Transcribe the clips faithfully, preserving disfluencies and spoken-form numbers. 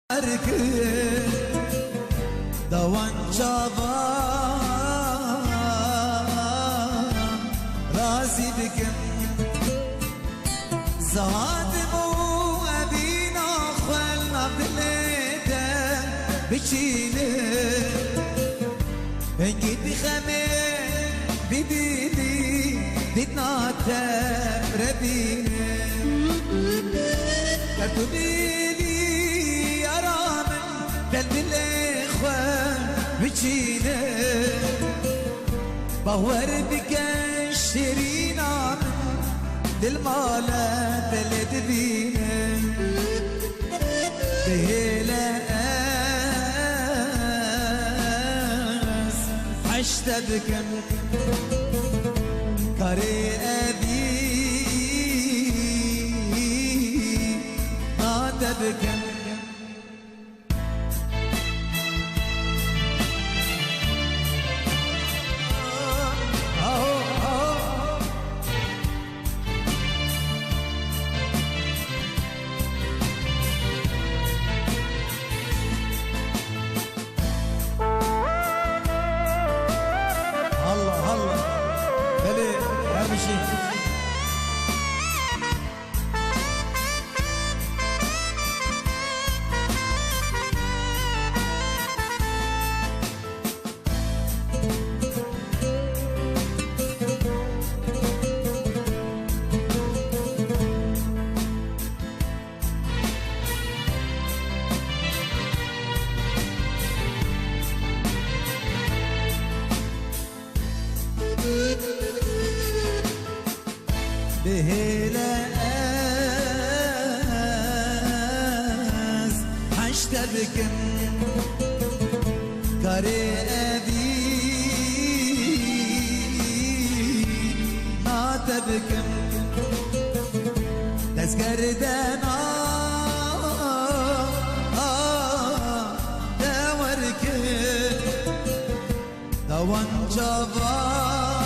Erkir dawan çavan razî bikim. Zadim û evîna xwe li nav dilê de biçînim. Hingî bi xemê, bi dîlî, dîtna te re bînim. Ger tu bîlî yara min, del dilê xwe biçîne. Bawer bike şêrîna min, dil male te lê dibîne. Bihêle ez heşte bikim, karê evî na te bikim. Allah Allah. Belê, her bir şey. Bihêle ez heşte bikim, karê evî na te bikim. Destgerdena te werkim. Dawan çavan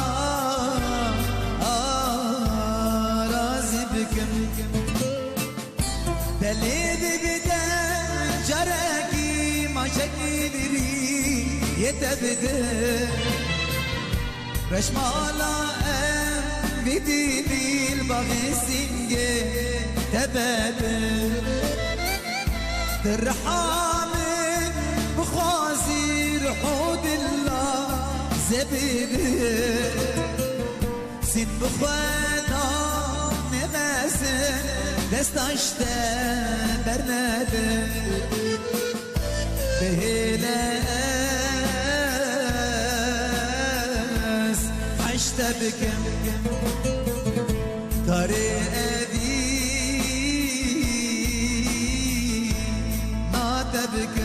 razî bikim. Delê dibide carekî maçekî dirî yê te bide. Reşmala em vî dîlî li baxê sîngê te bede. Ti riha min bixwazî, ruh û dila zebide. Sîn bi xwe da nêmezin, desta ji te bernede. Bihêle ez heşte bikim, karê evî na te bikim.